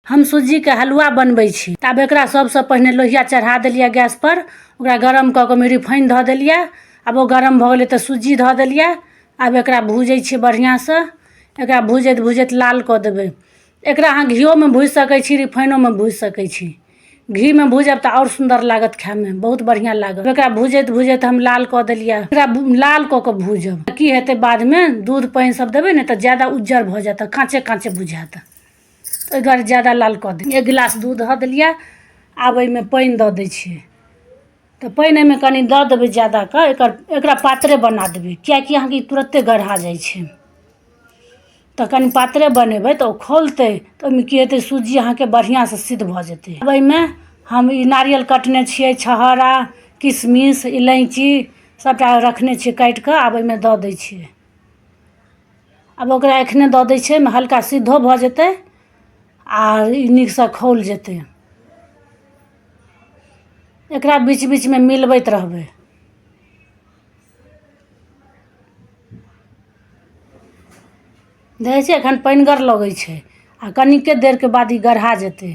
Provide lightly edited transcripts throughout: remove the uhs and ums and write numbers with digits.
हम सुज्जीके हलुआ बनबै छी। तऽ आब एकरा सबसँ पहिने लोहिया चढ़ा देलियै गैसपर, ओकरा गरम कऽ कऽ ओहिमे रिफाइन धऽ देलियै। आब ओ गरम भऽ गेलै तऽ सुज्जी धऽ देलियै। आब एकरा भूजै छियै बढ़िआँसँ। एकरा भूजैत भूजैत लाल कऽ देबै। एकरा अहाँ घिओमे भूजि सकै छी, रिफाइनोमे भूजि सकै छी। घीमे भूजब तऽ आओर सुन्दर लागत खाइमे, बहुत बढ़िआँ लागत। एकरा भूजैत भूजैत हम लाल कऽ देलियै। एकरा लाल कऽ कऽ भूजब की हेतै, बादमे दूध पानि सब देबै ने तऽ ज्यादा उज्जर भऽ जायत, काँचे काँचे बुझायत। ओहि दुआरे ज्यादा लाल कऽ देलियै। एक गिलास दूध धऽ देलियै। आब एहिमे पानि दऽ दै छियै। तऽ पानि एहिमे कनि दऽ देबै ज्यादा कऽ, एकर एकरा पातरे बना देबै, किएकि अहाँके ई तुरन्ते गढ़ा जाइ छै। तऽ कनि पातरे बनेबै तऽ ओ खौलतै तऽ ओहिमे की हेतै, सुज्जी अहाँके बढ़िआँसँ सिद्ध भऽ जेतै। आब एहिमे हम ई नारियल कटने छियै, छहोरा, किशमिश, इलायची सभटा रखने छियै काटि कऽ। आब एहिमे दऽ दै छियै। आब ओकरा एखने दऽ दै छियै, एहिमे हल्का सिद्धो भऽ जेतै आ ई नीकसँ खौल जेतै। एकरा बीच बीचमे मिलबैत रहबै। देखै छियै, एखन पानिगर लगै छै आ कनिके देरके बाद ई गढ़ा जेतै।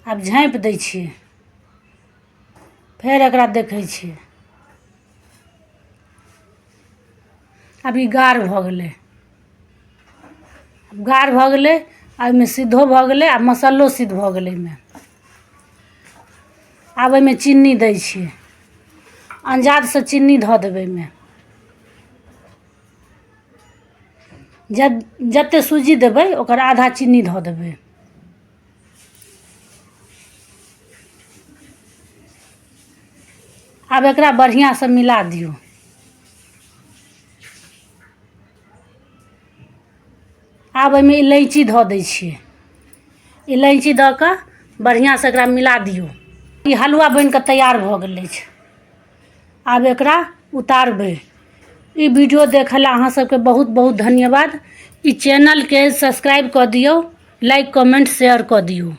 आब झाँपि दै छियै, फेर एकरा देखै छियै। आब ई गाढ़ भऽ गेलै। आब गाढ़ भऽ गेलै आ ओहिमे सिद्धो भऽ गेलै आ मसल्लो सिद्ध भऽ गेलै एहिमे। आब एहिमे चीनी दै छियै। अंदाजसँ चीनी धऽ देबै एहिमे। जतेक सूजी देबै, ओकर आधा चीनी धऽ देबै। आब एकरा बढ़िआँसँ मिला दियौ। आब एहिमे इलायची धऽ दै छियै। इलायची दऽ कऽ बढ़िआँसँ एकरा मिला दियौ। ई हलुआ बनि कऽ तैयार भऽ गेल अछि। आब एकरा उतारबै। ई वीडियो देखै लए अहाँ सबके बहुत बहुत धन्यवाद। ई चैनलके सब्सक्राइब कऽ दियौ, लाइक, कमेंट, शेयर कऽ दियौ।